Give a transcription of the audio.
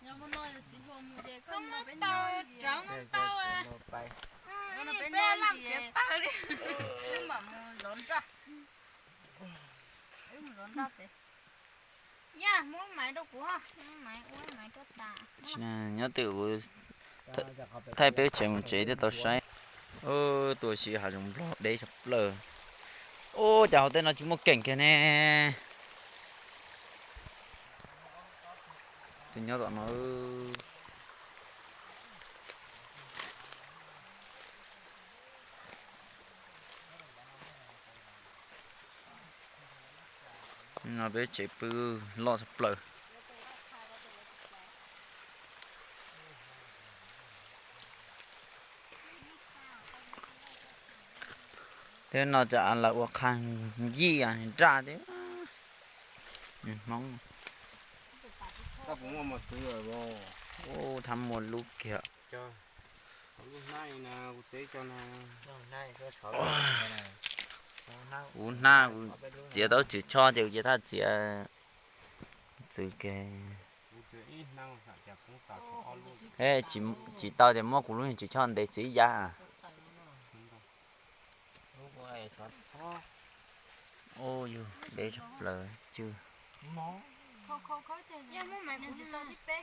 Tau, rov tau, peb lam txiav taw li. Wb mam mus zov nroj. Wb mus zov nroj pem. Yaj, muab maiv rau kuv, muab maiv ua maiv rau tas. Nyob twg kuv thaij peb tsev mus tsev thiaj tau saib. Ub, tuaj si hav zoov nplog deb tshaj plaws. Ub, cas hauv tej no tsis muaj keem kiag ne. Tus nyob tom no. No peb tsev pw loj tshaj plaws. Tej no cas lawv ua qhov yij nraj thiab. Hmoob. Ub, thab muaj lub kiag. Kuv hnab, kuv txiav tau tswm choj ces kuv cia thaj txiav txwv ke. Tsis tau ces muab kuv lub tswm choj ntev txwv ib yam. Ub, yus deb tshaj plaws tsw. Yog muab maiv kuv tsis tau tib peb